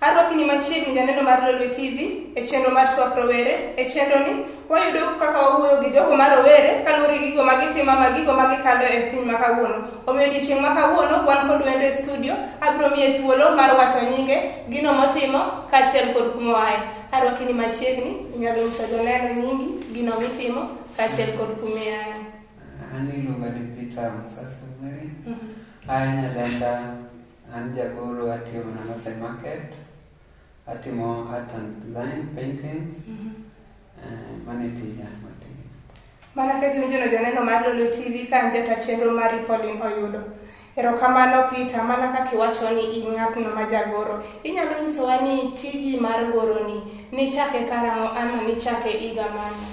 Arwaki ni machiegni janeno mar Lolwe TV e chenro mar Twak Rowere. E chenro ni wayudo kaka wawuoyo gi jogo ma rowere kaluwore gi gigo ma gitimo ama gigo ma gikalo e piny ma kawuono. Omiyo odiechieng' ma kawuono wan kod wendo e studio, abiro miye thuolo mar wacho nyinge, gino motimo, kaachiel kod kuma oaye. Arwaki ni machiegni, inyalo nyiso joneno nyingi, gino mitimo, kaachiel kod kuma iaye. An iluonga ni Peter Musasa Mary. Aa Nyalenda, an jagoro atiyo mana Masai Market. Atimo art and design paintings. Mano e tija matimo. Mana kaka iwinjono janeno mar Lolwe TV ka an jata chenro mari Pauline Oyudo. Erokamano Peter, mana kaka iwacho ni in ng'atno ma jagoro. Inyalo nyisowa ni tiji mar goroni nichake karang'o ama nichake higa mane?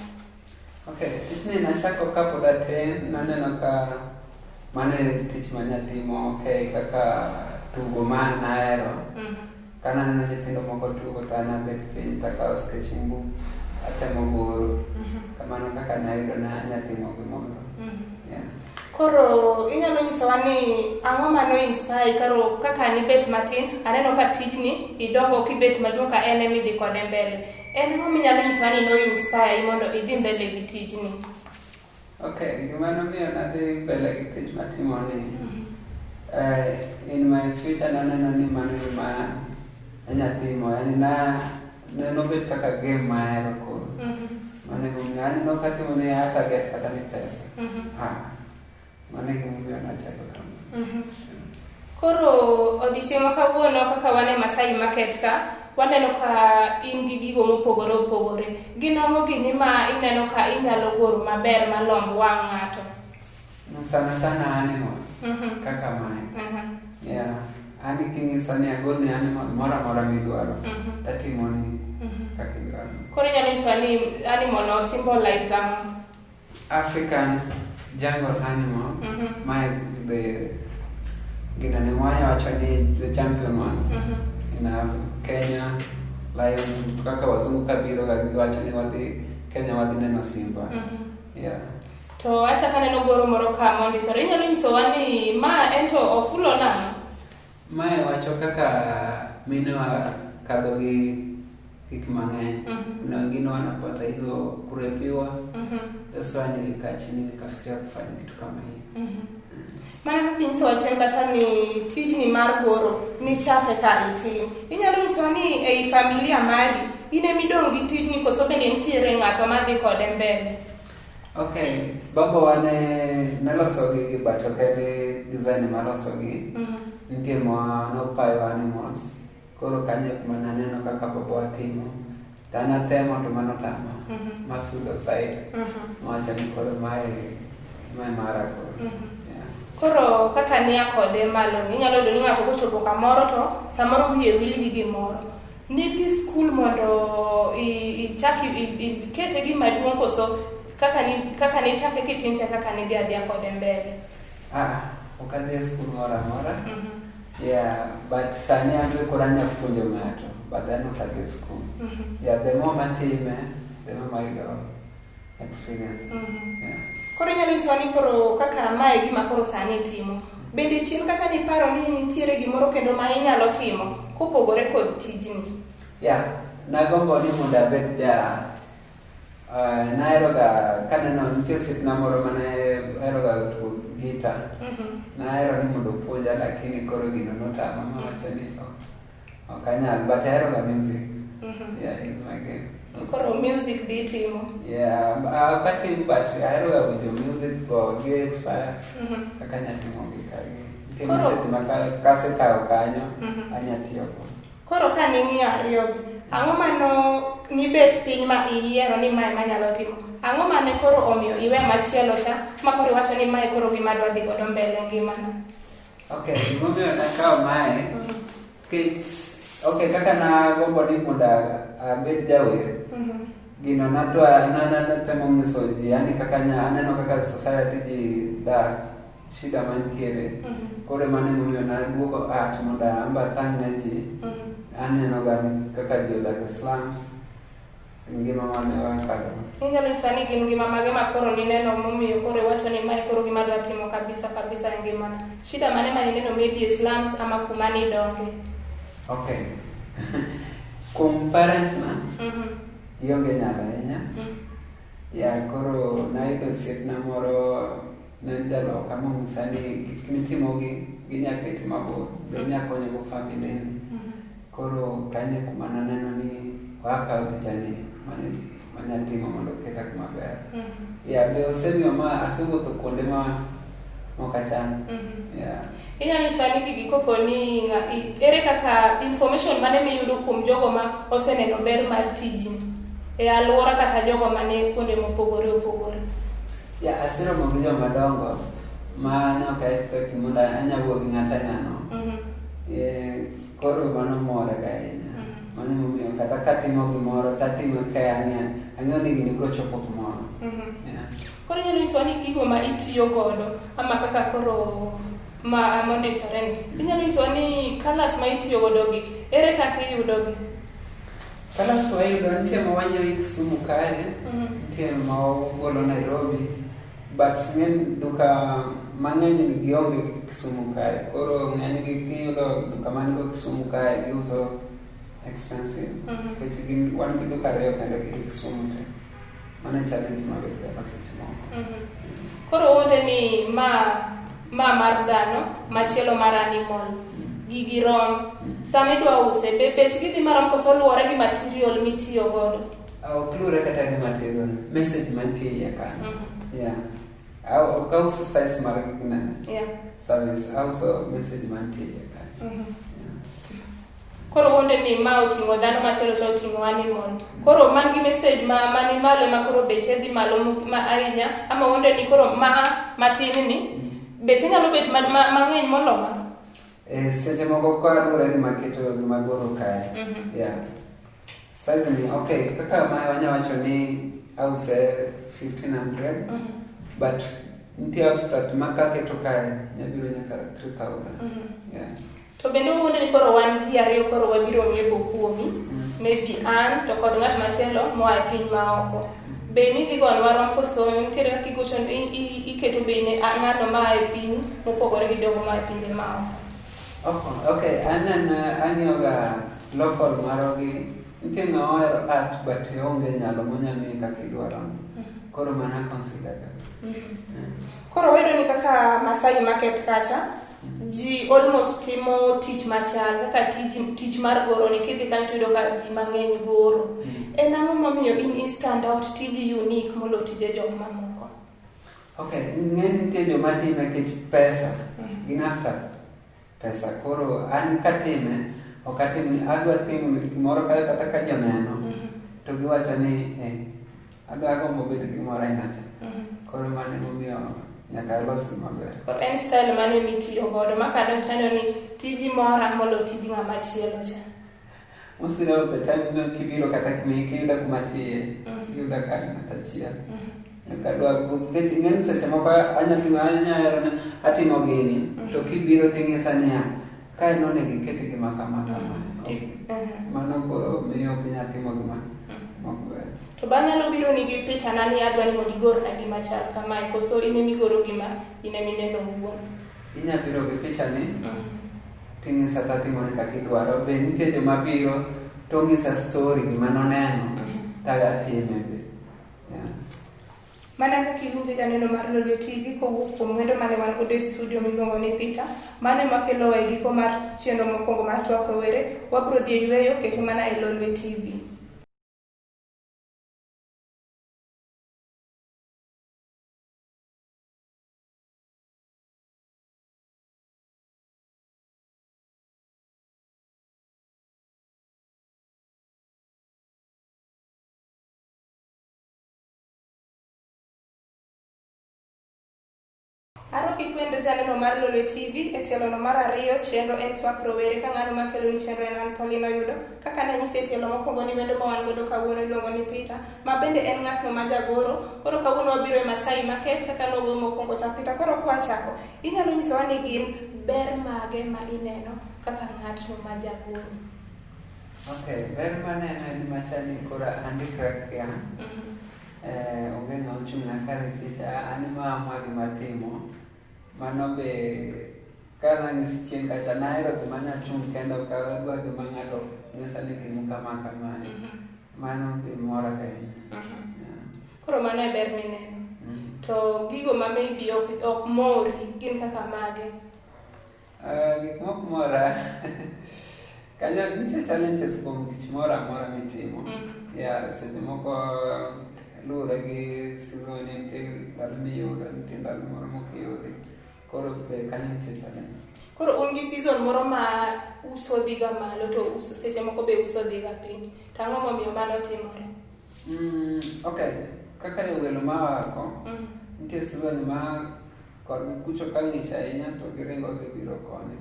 Okay, tijni nachako kapod atin, naneno ka mano e tich manya timo, okay, kaka tugo ma nahero. Ka naneno nyithindo moko tugo to an abet piny takawo sketching book, atemo goro. Kamano kaka nayudo na anya timo gimoro. Yeah. Koro inyalo nyisowa ni ang'o mano inspire karo kaka nibet matin, aneno ka tijni idongo kibet maduong' ka en ema idhi kode mbele. En ang'o minyalo nyisowa ni no inspire mondo idhi mbele gi tijni? Okay, gima nomiyo nadhi mbele gi tich matimoni, in my future naneno ni mano gima anya timo, yani na nobet kaka game mahero koro. Mano e gimomiyo aneno katimo ni a target kata ni pesa. Ah, mano e gimomiyo nachako kama. Koro odiechieng' ma kawuono kaka wan e Masai Market ka, waneno ka in gi gigo mopogore opogore. Gin ang'o gini ma ineno ka inyalo goro maber malomb wang' ng'ato? Sana sana animals kaka mae. Yeah. An king'isa ni agolni animal moro amora midwaro, tatimoni kaka idwaro. Koro inyalo nyisowa ni animal no symbolize ang'o? African jungle animal, mae the ginene mwanya wacho ni the champion one in Kenya lions kaka wazungu kabiro ga giwacho ni wadhi Kenya wadhi neno simba. Yeah. To achako aneno goro moro ka mondisore. Inyalo nyisowa ni ma en to ofulo nang'o? Mae wacho kaka minewa kadho gi gik mang'eny. Kuna wengine wanapata hizo kurepiwa. That's why nilikaa chini nikafikiria kufanya kitu kama hiyo. Mana kaka inyisowa chien kacha ni tijni mar goro nichake ka itin. Inyalo nyisowa ni ei familia mari in emidong' gi tijni koso bende nitiere ng'ato madhi kode mbele? Okay, babawa ne neloso gigi but ok en design maloso gi. Nitie ma nopayo animals. Koro kanyo e kuma naneno kaka babawa timo. To an atemo to mano tama. Masudo side. Mawacho ni koro mae mae mara koro. Yeah. Koro kaka nia kode malo ni inyalo yudo ni ng'ato kochopo kamoro to samoro wiye wil gi gimoro. Nidhi skul mondo ichak ikete gima duong' koso kaka ni kaka nichake kitin cha kaka nidhi adhiya kode mbele? Ah, ok adhi e skul moro amora. Yeah, but sani an be koro anya puonjo ng'ato, but then ok adhi e skul. Yeah, the more matime, the more mayudo experience. Yeah. Koro inyalo nyisowa ni koro kaka mae gima koro sani itimo. Bende chien kacha niparo ni nitiere gimoro kendo ma inyalo timo kopogore kod tijni? Yeah, nagombo ni mondo abed ja nahero ga kaneno nitie osiepna moro mane hero ga tugo gita. Nahero ni mondo opuonja lakini koro gino notama mawacho ni ok anyal but ahero ga music. Yeah, it's my game. Koro music be itimo? Yeah, ok atim but ahero ga winjo music go gi inspire kaka anya timo gi kagi. Nitie message ma kasekawo kanyo anya tiyo go. Koro ka ning'iyo ariyogi, ang'o mano nibet piny ma iyiero ni mae manyalo timo? Ang'o mane koro omiyo iwe machielo cha ma koro iwacho ni mae koro gima adwa dhi godo mbele ngimana? Okay, gimomiyo nakawo mae, nikech okay kaka nagombo ni mondo abed jawer, gino nadwa natemo nyiso ji yani kaka aneno kaka society ji dak, shida mantiere. Koro mano emomiyo naduogo art mondo an be atang' ne ji. Aneno ga ni kaka ji odak e slums, ngima mane wakadho. Inyalo nyisowa ni gin ngima mage ma koro nineno momiyo koro iwacho ni mae koro gima adwa timo kabisa kabisa e ngimana? Shida mane ma nineno maybe e slums ama kuma nidonge? Okay. Kuom parents na, Mhm. gionge nyalo ahinya. Ya koro nayudo osiepna moro ne en jaloka monyisa ni gik mitimogi ginya keti mabor, be inya konyogo family ni. Koro kanyo e kuma naneno ni wakaw pichani mane manya timo mondo oketa kuma ber. Ya be osemiyo ma asewuotho kuonde ma mok achan. Yeah. Inyalo nyisowa ni gigi kopo ni ere kaka information mane miyudo kuom jogo ma oseneno ber mar tijni e alwora kata jogo mane kuonde mopogore opogore? Ya aseromo gi joma dongo ma ne ok a expect mondo anya wuoyo gi ng'ato ainano. Koro mano mora ga ahinya. Mano emomiyo kata katimo gimoro tatimo ka ang'eyo ni gini biro chopo kumoro. Yeah. Koro inyalo nyisowa ni gigo ma itiyo godo ama kaka koro ma mondisore ni inyalo nyisowa ni colours ma itiyo godo gi ere kaka iyudo gi? Colours wayudo nitie ma wanyiewo Kisumu kae, nitie ma wagolo Nairobi, but ng'eny duka mang'eny gionge Kisumu kae. Koro ng'eny gi kiyudo duka man go Kisumu kae giuso expensive. Nikech gin wan gi duka ariyo kende gi Kisumu te. Mano e challenge mabet ga seche moko. Koro wonde ni ma mar dhano, machielo mar animal. Gigi rom. Sama idwa use, be bechgi dhi marom koso luwore gi material mitiyo godo? Ok luwore kata gi material, message mantie iye kanyo. Yeah. Ok auso size mar ginene. Service, auso message mantie iye kanyo. Yeah. Koro wonde ni ma oting'o dhano, machielo cha oting'o animal. Koro man gi message ma mani malo ma koro beche dhi malo ma ahinya, ama wonde ni koro ma matin ni beche nyalo bet mang'eny molo ma. Seche moko kaluwore gi maketo gi magoro kae. Yeah. Size ni okay, kaka ma wanya wacho ni ause 1500, but nitie abstract ma kaketo kae nyabiro nyaka 3000. Yeah. To bende wawuondo ni koro wan ji ariyo koro wabiro ng'epo kuomi, maybe an to kod ng'at machielo moa e piny maoko. Bei midhi gonwa rom koso nitiere kaka igocho iketo bei ne ng'ano maa e piny mopogore gi jogo maa e pinje maoko? Okay, an ang'iyo ga local marogi, nitie ng'ama ohero art but onge nyalo monya miyi kaka idwaro. Koro mana consider ga. Koro wayudo ni kaka Masai Market kacha, ji almost timo tich machal kaka tich mar goro ni kidhi kanyo tiyudo ka ji mang'eny goro. En ang'o momiyo in i stand out, tiji unique molo tije jok mamoko? Okay, ng'eny nitie joma time nikech pesa. Gin after pesa. Koro an katime, ok atim ni adwa timo gimoro kata ka joneno, to giwacho ni adwa gombo bedo gi gimoro aina cha. Koro mano emomiyo nyaka alos gima ber. Koro en style mane mitiyo godo ma kadonjo taneno ni tiji mora molo tij ng'ama chielo cha? Mostly of the time kibiro kata kiyuda kuma atiye, iyuda ka ng'at achiel. Nyaka adwa group, nikech ing'eni seche moko anya timo, anya hero ni atimo gini, to kibiro ting'isa niya, kae nonego iket gima kama kama. Mano koro miyo ok inyal timo gima ok ber. To be anyalo biro ni gi picha na ni adwa ni mondo igorna gima chal kamae, koso in ema igoro gima in ema ineno owuon? Inya biro gi picha ni, ting'isa tatimone kaka idwaro. Be nitie joma biro to ng'isa story gima noneno, tatime be. Yeah. Mana kaka iwinjo janeno mar Lolwe TV kowuok kuom wendo mane wan godo e studio miluongo ni Peter, mano ema kelowa e giko mar chenro mokwongo mar Twak Rowere. Wabiro dhi e yueyo, kete mana e Lolwe TV. Arwaki kwendo janeno mar Lolwe TV e tielono mar ariyo, chenro en Twak Rowere ka ng'ano makelo ni chenro en an Pauline Oyudo. Kaka nanyisi e tielo mokwongo ni wendo ma wan godo kawuono iluongo ni Peter, ma bende en ng'atno ma jagoro. Koro kawuono wabiro e Masai Market kaka nowuoyo mokwongo cha Peter. Koro kwachako, inyalo nyisowa ni gin ber mage ma ineno kaka ng'atno ma jagoro? Okay, ber maneno en machal ni koro andikra kia. Onge ng'ama ochung'na kar nikech an ema amua gima atimo. Mano be Ka nang'isi chien kacha nahero gima nyachung' kenda ok adwa gima ng'ato nyisa ni tim kama kamae. Mano be mora ga ahinya. Yeah. Koro mano e ber mineno. To gigo ma maybe ok mori gin kaka mage? Gik mok mora kanyo nitie challenges kuom tich moro amora mitimo. Yeah, seche moko luwore gi season, nitie ndalo miyudo, nitie ndalo moro mok iyudi. Koro be kanyo nitie challenge. Koro un gi season moro ma uso dhiga malo to uso seche moko be uso dhiga piny. To ang'o momiyo mano timore? Okay, kaka jowelo ma oko, nitie season ma korgi kucho ka ng'ich ahinya to giringo gibiro koni.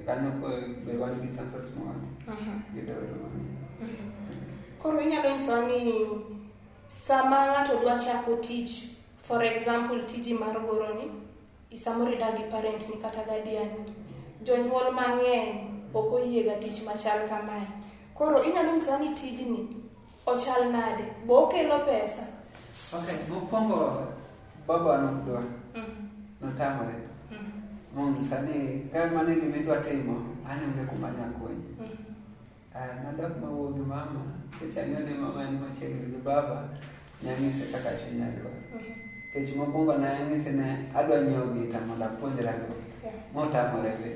Kanyo be wan gi chances mang'eny yudo welo mang'eny. Koro inyalo nyisowa ni sama ng'ato dwa chako tich, for example tiji mar goroni, samoro idak gi parent ni kata guardian, jonyuol mang'eny ok oyiega tich machal kamae. Koro inyalo nyisowa ni tijni ochal nade? Bo okelo pesa? Okay, mokwongo baba nok dwa, notamore. Monyisa ni ka mano e gima idwa timo, an onge kuma anya konyi. Nadok mawuoyo gi mama, nikech ang'eyo ni mama ni machiegni gi baba, nanyise kaka chunya dwaro. Nikech mokwongo nanyise ni adwa nyiewo gita mondo apuonjra go, motamore be.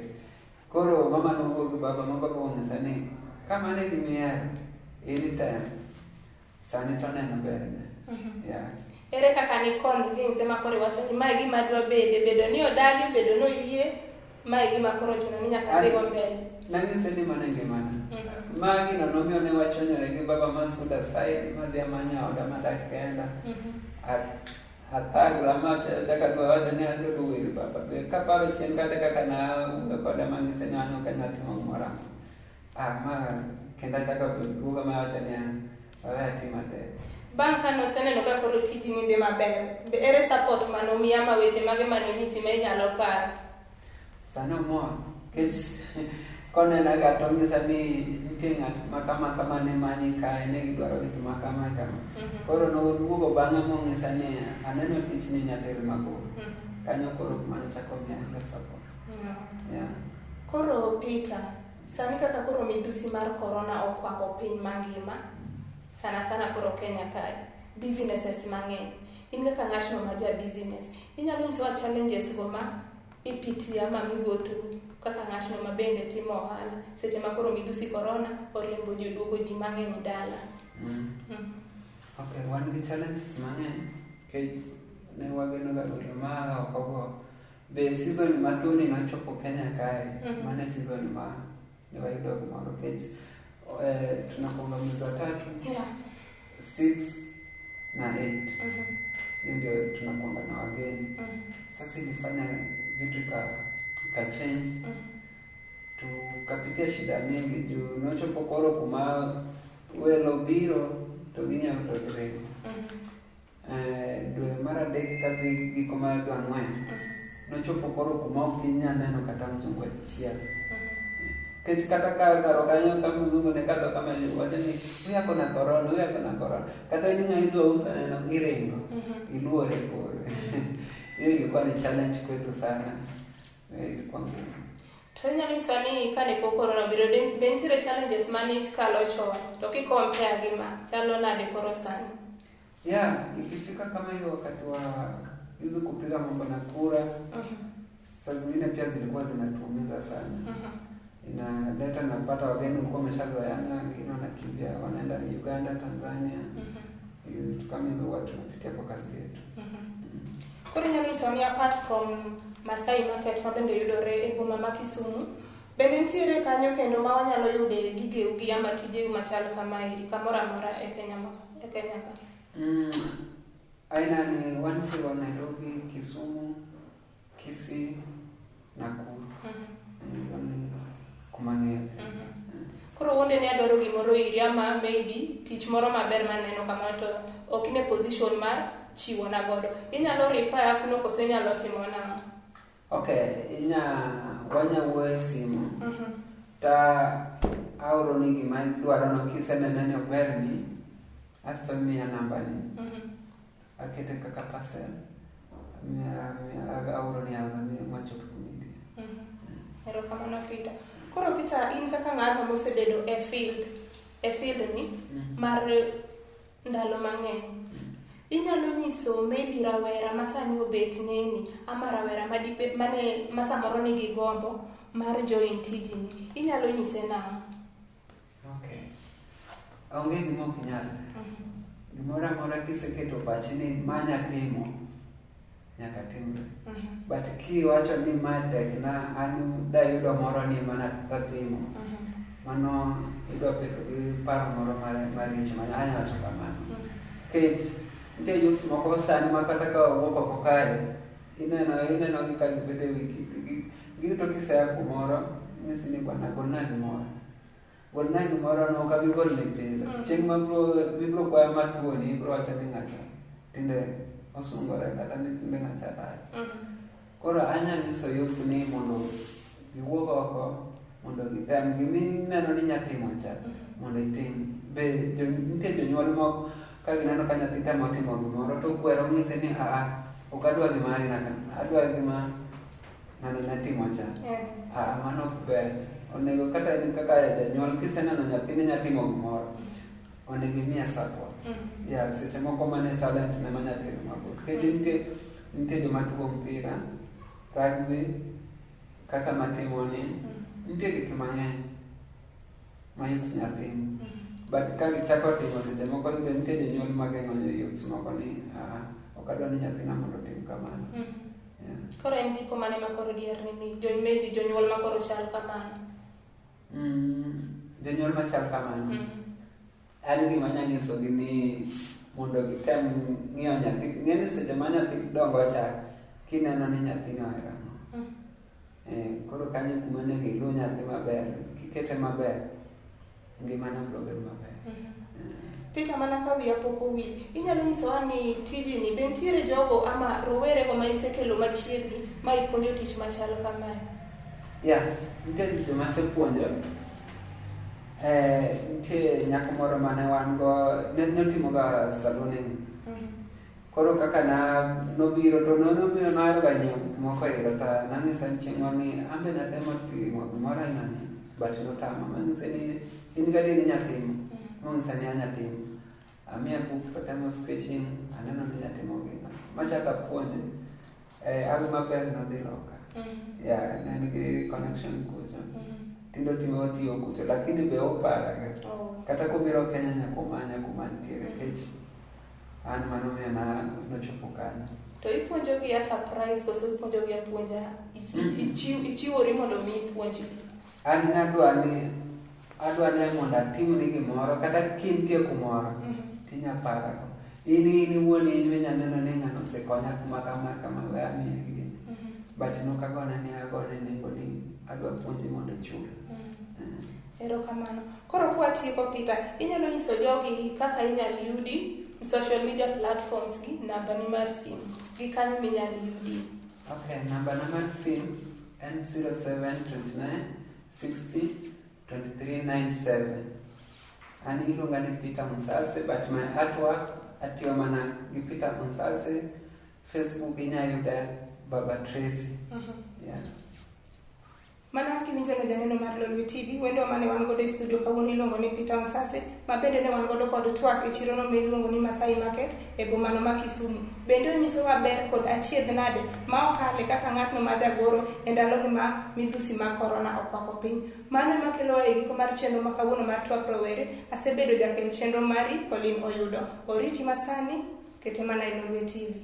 Koro mama nowuoyo gi baba ma baba onyisa ni ka mano e gima ihero, in item. Sani to aneno berne. Yeah. Ere kaka ni convince ma koro iwacho ni mae gima adwa bede, bedo ni odagi, bedo ni oyie, mae gima koro ochuno ni nyaka adhigo mbele. Nanyise ni mano e ngimana. Ma gino nomiyo ne wachwanyore gi baba ma suda side madhi amanya oda madak kenda. Athagra ma achako adwa wacho ni adwaro wer baba. Be kaparo chien kata kaka nawuoyo kode manyise ni an ok anyal timo gimoro amora. Ma kendo achako duogo ma awacho niya, awe ati matek. Bang' ka noseneno ka koro tiji ni dhi maber, be ere support manomiyi ama weche mage manonyisi ma inyalo paro? Sani omor, nikech konena ga to onyisa ni nitie ng'at ma kama kama ne manyi kae, ne gidwaro gik ma kama kama. Koro noduogo bang'e monyisa ni aneno tich ni nya teri mabor. Kanyo koro kuma nochako miya support. Yeah. Koro Peter, sani kaka koro midhusi mar corona okwako piny mangima, sana sana koro Kenya kae, businesses mang'eny. In kaka ng'atno ma ja business, inyalo nyisowa challenges go ma ipitia ma mi go through kaka ng'atno ma bende timo ohala seche ma koro midhusi corona oriembo ji oduogo ji mang'eny dala. Okay, wan gi challenges mang'eny nikech ne wageno ga welo maa oko go. Be season ma tuoni nochopo Kenya kae, mano e season ma ne wayudo gimoro nikech tunakuanga mwezi wa tatu, 6 na 8. Hiyo ndio tunakuanga na wageni. Sasa ilifanya vitu ika change. Tukapitia shida mingi juu nochopo koro kuma welo biro to ginyiewo to giringo. Dwe mar adek kadhi giko mar dwe ang'wen, nochopo koro kuma ok inyal neno kata mzungu achiel. Nikech kata ka karo kanyo ka mzungu ne kadho kama wacho ni huyu ako na corona, huyu ako na corona. Kata in ng'a idwa uso neno iringo, iluore koro. Hiyo ilikuwa ni challenge kwetu sana. Ilikuwa ngumu. To inyalo nyisowa ni kane pok corona obiro, be nitiere challenges mane ikalo chon to ki compare gi ma chalo nade koro sani? Yeah, ikifika kama hiyo wakati wa hizo kupiga mambo na kura, saa zingine pia zilikuwa zinatuumiza sana. Inaleta napata wageni walikuwa wameshazoeana, wengine wanakimbia wanaenda Uganda, Tanzania. Vitu kama hizo huwa tunapitia kwa kazi yetu. Koro inyalo nyisowa ni apart from Masai Market ma bende yudore e boma ma Kisumu, bende nitiere kanyo kendo ma wanyalo yude gigeu gi ama tijeu machal kamaeri kamoro amora e Kenya ma, e Kenya ka? Aina ni wantie wa Nairobi, Kisumu, Kisii, Nakuru. Hizo ni kumang'eyo. Koro wuonde ni adwaro gimoro iri ama maybe tich moro maber maneno kamano to ok in e position mar chiwona godo. Inyalo refer kuno koso inyalo timo nang'o? Okay, inya wanya wuoyo e simu. Ta aoro ni gima idwaro no kisenene ni oberni, asto imiya namba ni. Akete kaka parcel. Miya aoro ni aora mi machop kuma intie. Erokamano Peter. Koro Peter, in kaka ng'ano mosebedo e field, e field ni mar ndalo mang'eny, inyalo nyiso maybe rawera ma sani obet neni ama rawera madibed mane ma samoro nigi gombo mar join tijini, inyalo nyise nang'o? Okay. Onge gima ok nyal. Gimoro amora kiseketo pachi ni ma nya timo, nyaka timre. But kiwacho ni ma tekna, an dayudo moro ni mana tatimo, mano idwa bedo gi paro moro maricho ma anya wacho kamano. Nikech nitie youths moko sani ma kata ka owuok oko kae, ineno gi ka gibedo e wi kiti. Girito kisea kumoro, nyisi ni bwana golna gimoro. Golna gimoro no ok abi golni pile. Chieng' ma biro kwaya matuoni, ibiro wacho ni ng'acha tinde osungore kata ni tinde ng'acha rach. Koro anya nyiso youth ni mondo giwuog oko mondo gitem gimineno ni inya timo cha mondo itim. Be nitie jonyuol moko ka gineno ka nyathi temo timo gimoro to kwero ng'ise ni aa ok adwa gima aina kama, adwa gima ng'ano ne timo cha. Aa mano ok ber. Onego kata in kaka janyuol kiseneno nyathini nya timo gimoro, onego imiye support. Yeah, seche moko mano e talent ne ma nyathino mabor. Nikech nitie joma tugo mpira, rugby, kaka matimo ni, nitie gik mang'eny ma youths nya timo. But ka gichako timo seche moko be nitie jonyuol mageng'o youths moko ni aa ok adwa ni nyathina mondo otim kamano. Yeah. Koro en jipo mane ma koro diher ni mi maybe jonyuol ma koro chal kamano? Jonyuol machal kamano. An gima anya nyisogi ni mondo gitem ng'iyo nyathi, ng'e ni seche ma nyathi dongo cha, kineno ni nyathini ohero ang'o. Koro kanyo kuma onego iluw nyathi maber, kikete maber, ngimane biro bedo maber. Peter, mana ka wiya pok owil, inyalo nyisowa ni tijini be nitiere jogo ama rowerego ma isekelo machiegni ma ipuonjo tich machal kamae? Yeah, nitie joma asepuonjo. Nitie nyako moro mane wan go, notimo ga salooning. Koro kaka na nobiro to nobiro nohero ga nyiewo gik moko ira to nanyise ni chieng' moro ni an be natemo timo gimoro aina ni but notama. Manyise ni in gadier ni inya timo. Monyisa ni anya timo. Amiye book to atemo sketching, aneno ni inya timo gino. Machako apuonje. Hawi maber nodhi loka. Yeah, ne en gi connection kucho. Tinde otimo otiyo kucho, lakini be opara ga. Kata kobiro Kenya nyaka omanya kuma antiere nikech an mano miyo na nochopo kanyo. To ipuonjogi at a price koso ipuonjogi apuonja? Ichiwori mondo mi ipuonjgi? An adwa ni mondo atimni gimoro kata kintie kumoro tinya parago. In iwuon in minya neno ni ng'ano osekonya kuma kama kama we amiye gini. But nok agone ni agone nengo ni adwa puonji mondo ichul. Erokamano. Koro kwatieko Peter, inyalo nyiso jogi kaka inyalo yudi social media platforms gi namba ni mar sim gi kanyo minyalo yudi. Okay, namba na mar sim en 0729 60 2397. An iluonga ni Peter Onsase, but my artwork atiyo mana gi Peter Onsase. Facebook inya yuda Baba Tracy. Yeah. Mana kaka iwinjo no janeno mar Lolwe TV, wendo mane wan godo e studio kawuono iluongo ni Peter Onsase, ma bende ne wan godo kod twak e chiro no miluongo ni Masai Market e boma no ma Kisumu. Bende onyisowa ber kod achiedh nade ma okale kaka ng'atno ma jagoro e ndalogi ma midhusi mag korona okwako piny. Mano ema kelowa e giko mar chenro ma kawuono mar twak rowere. Asebedo jakel chenro mari, Pauline Oyudo. Oriti masani, kete mana e Lolwe TV.